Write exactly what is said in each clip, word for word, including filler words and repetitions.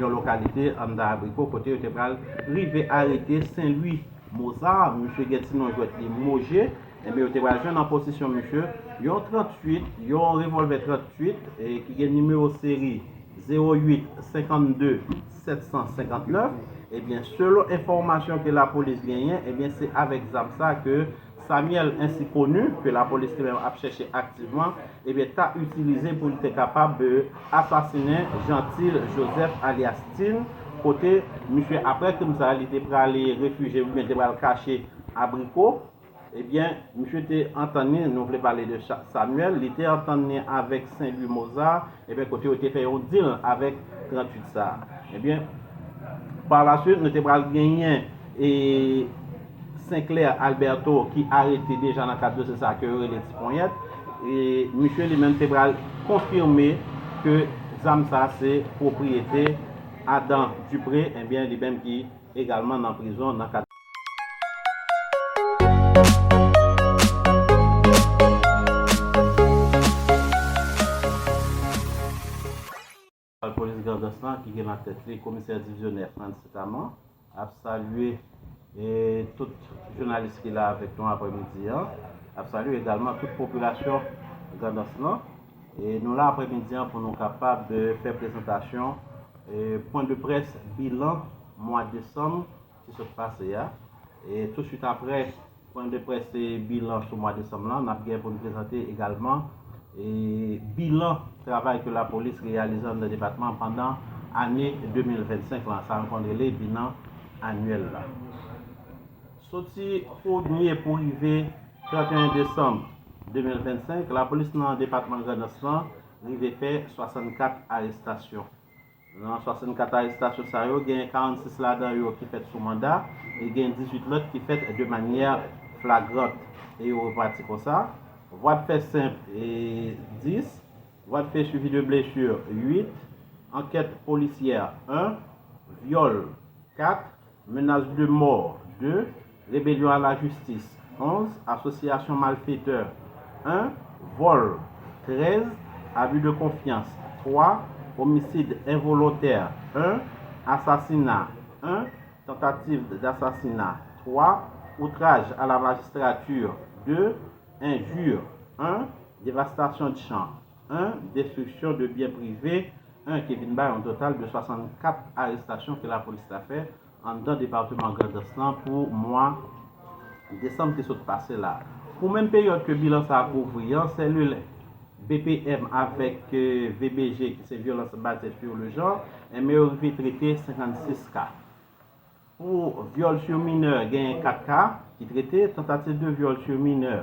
yon lokalite anndan Abriko, kote yo te pral rive arete Saint Louis Mozart, misye gen ti non jwèt li Moje, ebyen yo te pral jwenn an posesyon misye yon tranntuit, yon revòlvè tranntuit, e ki gen nimewo seri zewo uit senkannde sèt san senkannèf. Ebyen, selon enfòmasyon ke lapolis genyen, ebyen, se avèk zam sa ke Samuel, ensi koni, ke lapolis li menm ap chèche aktivman, ebyen, ta itilize pou li te kapab, e, asasinen Jeantil Joseph alyas Tin, kote misye, apre krim sa, li te prale refijye oubyen te pral kache Abriko. Ebyen, misye te antann li, nou vle pale de Sa-, Samuel, li te antann li avèk Saint Louis Mozart, ebyen, kote yo te fè yon deal avèk tranntuit sa. Ebyen, pa la suite, nou te pral genyen, e, Sinclair Alberto ki arete deja nan kad dosye sa ke yo rele Ti Ponyèt. E misye li menm te pral konfime ke zam sa se pwopriyete Adam Dupré, ebyen, li menm ki egalman nan prizon nan kad Polis Grandans lan, ki gen nan tèt li Komisè Divizyonè Frantz Taman, ap salye, e, tout jounalis ki la avèk nou aprèmidi an, ap salye egalman tout popilasyon Grandans lan. E nou la aprèmidi an pou nou kapab, e, fè prezantasyon, e, pwen de près bilan mwa desanm ki sot pase a. E touswit apre pwen de près e bilan sou mwa desanm lan, n ap gen pou n prezante egalman, e, bilan travay ke lapolis reyalize anndan depatman pandan ane de mil vennsenk lan. Sa nou konn rele bilan anyèl la. Soti premye pou rive trannteyen desanm de mil vennsenk, lapolis nan depatman Grandans lan rive fè swasannkat arestasyon. Nan swasannkat arestasyon sa yo, gen karannsis ladan yo ki fèt sou manda e gen dizuit lòt ki fèt de manyè flagrant. E yo repati konsa: vwa de fè senp, e dis, vwa de fè suivi de blesi, uit, ankèt polisyè, en, vyòl, kat, menas de mò, de, rebelyon a la jistis, onz, asosyasyon malfetè, en, vòl, trèz, abi de konfyans, twa, omisid envolontè, en, asasina, en, tantativ dasasina, twa, outraj a la majistrati, de, enji, en, devastasyon de chan, en, destriksyon de byen prive, en, ki vin bay yon total de swasannkat arestasyon ke lapolis la fè anndan depatman Grandans lan pou mwa desanm ki sot pase la. Pou menm peryòd ke bilan sa a kouvri an, selil B P M avèk, e, V B G, ki se vyolans baze sur le genre, enben yo rive trete senkannsis ka. Pou vyòl sur minè, genyen kat ka ki trete, tantativ de vyòl sur minè,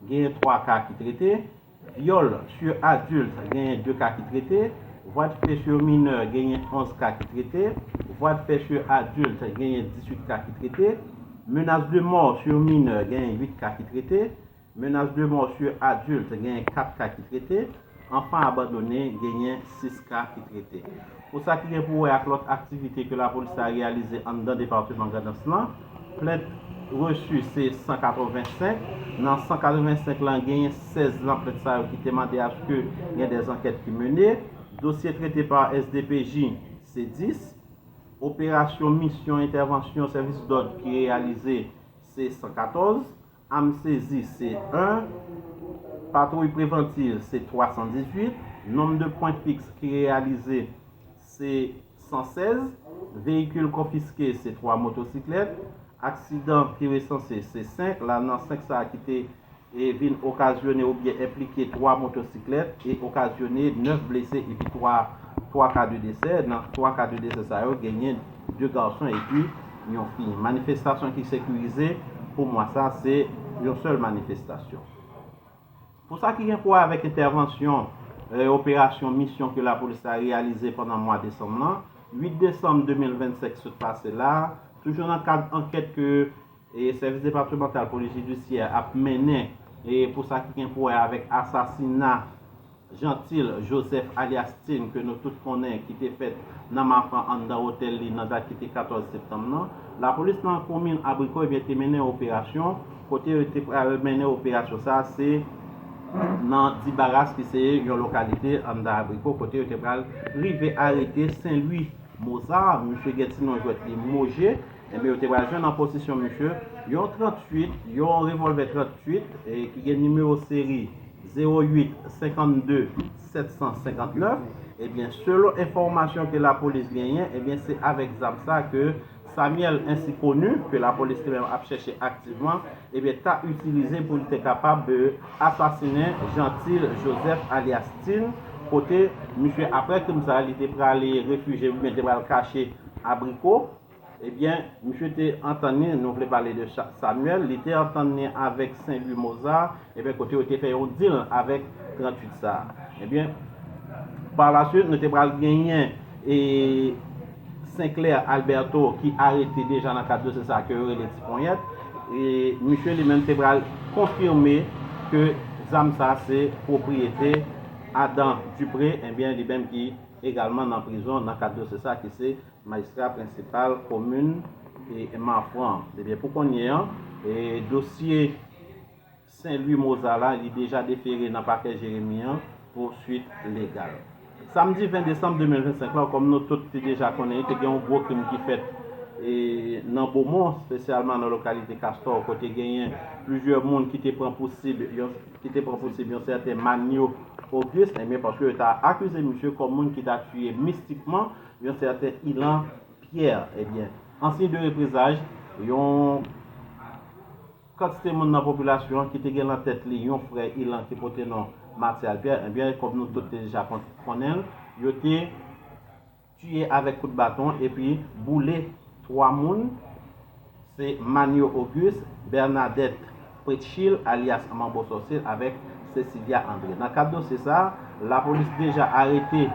genyen twa ka ki trete, vyòl sur adilt, genyen de ka ki trete, vwa de fè sur minè, genyen onz ka ki trete, vwa de fè sur adilt, genyen dizuit ka ki trete, menas de mò sur minè, genyen uit ka ki trete, menas de mò sur adilt, genyen kat ka ki trete, anfan abandone, genyen sis ka ki trete. Pou sa ki gen pou wè ak lòt aktivite ke lapolis la reyalize anndan depatman Grandans lan, plent resi se san katrevensenk. Nan san katrevensenk lan, genyen sèz nan plent sa yo ki te mande aske gen dè ankèt ki mennen. Dosye trete pa S D P J se dis. Operasyon, misyon, entèvansyon, sèvis dòd ki reyalize se san katòz. Am sezi se en, patwouy prevantiv se twa san dizuit, nonb de pwen fiks ki reyalize se san sèz, veyikil konfiske se twa motosiklèt, aksidan ki resanse se senk, la nan senk sa a ki te, e, vin okazyone oubyen enplike twa motosiklèt e okazyone nèf blese epi twa, twa ka de desè. Nan twa ka de desè sa yo, genyen de gason epi yon fi. Manifestasyon ki sekirize, pou mwa sa, se yon sèl manifestasyon. Pou sa ki gen pou wè avèk entèvansyon, e, operasyon, misyon ke lapolis la reyalize pandan mwa desanm lan, uit desanm de mil vennsenk sot pase la, toujou nan kad ankèt ke, e, sèvis depatmantal polis jidisyè ap mennen, e, pou sa ki gen pou wè avèk asasina Jeantil Joseph alyas Tin, ke nou tout konnen, ki te fèt nan Mafran anndan otèl li nan dat ki te katòz septanm nan, lapolis nan komin Abriko, ebyen, te mennen operasyon. Kote yo te pral mennen operasyon sa a, se nan Dibaras, ki se yon lokalite anndan Abriko, kote yo te pral rive arete Saint Louis Mozart, misye gen ti non jwèt li Moje, enben yo te pral jwenn an posesyon misye yon tranntuit, yon revòlvè tranntuit, e ki gen nimewo seri zewo uit senkannde sèt san senkannèf. Ebyen, selon enfòmasyon ke lapolis genyen, ebyen, se avèk zam sa ke Samuel, ensi koni, ke lapolis li menm ap chèche aktivman, ebyen, ta itilize pou li te kapab, e, asasinen Jeantil Joseph alyas Tin, kote misye, apre krim sa, li te prale refijye, oubyen te pral kache Abriko. Ebyen, misye te antann li, nou vle pale de Cha-, Samuel, li te antann li avèk Saint Louis Mozart, ebyen, kote yo te fè yon deal avèk tranntuit sa. Ebyen, pa la suite, nou te pral genyen, e, Sinclair Alberto ki arete deja nan kad dosye sa ke yo rele Ti Ponyèt. E misye li menm te pral konfime ke zam sa se pwopriyete Adam Dupré, ebyen, li menm ki egalman nan prizon nan kad dosye sa ki se majistra prensipal komin, e, Mafran. Ebyen, pou kounye an, e, dosye Saint Louis Mozart la, li deja defere nan pakè Jeremi an pou swit legal. Samdi ven desanm de mil vennsenk la, kòm nou tout te deja konnen, te gen yon gwo krim ki fèt, e, nan Bomon, espesyalman nan lokalite Kastò, kote genyen plizyè moun ki te pran pou sib yon, ki te pran pou sib yon sèten Manyo Auguste, ebyen, paske yo ta akize misye kòm moun ki ta tiye mistikman yon sèten Ilan Pierre. Ebyen, an siy de reprezay, yon kantite moun nan popilasyon an ki te gen nan tèt li yon frè Ilan ki pote non Martial Pierre, ebyen, kòm nou tout te deja kon-, konnen l, yo te tiye avèk kout baton epi boule twa moun. Se Manyo Auguste, Bernadette Pretchil, alyas Manbo Sòsye, avèk Cecilia André. Nan kad dosye sa, lapolis deja arete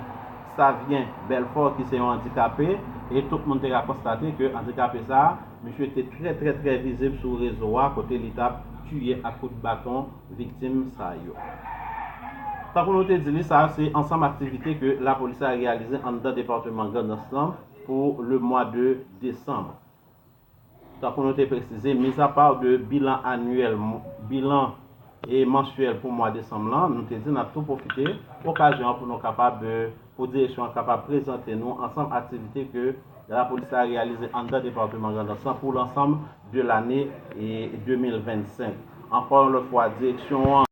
Savyen Belfort, ki se yon andikape, e tout moun te ka konstate ke andikape sa, misye te trè, trè, trè vizib sou rezo a, kote li t ap tiye ak kout baton viktim sa yo. Tankou nou te di li, sa se ansanm aktivite ke lapolis la reyalize anndan depatman Grandans lan pou le mwa de desanm. Tankou nou te presize, mizapa de bilan anyèl, bilan e mansyèl pou mwa desanm lan, nou te di n ap tou pwofite okazyon an pou nou kapab, e, pou direksyon an kapab prezante nou ansanm aktivite ke lapolis la reyalize anndan depatman Grandans lan pou lansanm de lane, e, de mil vennsenk. Ankò yon lòt fwa, direksyon an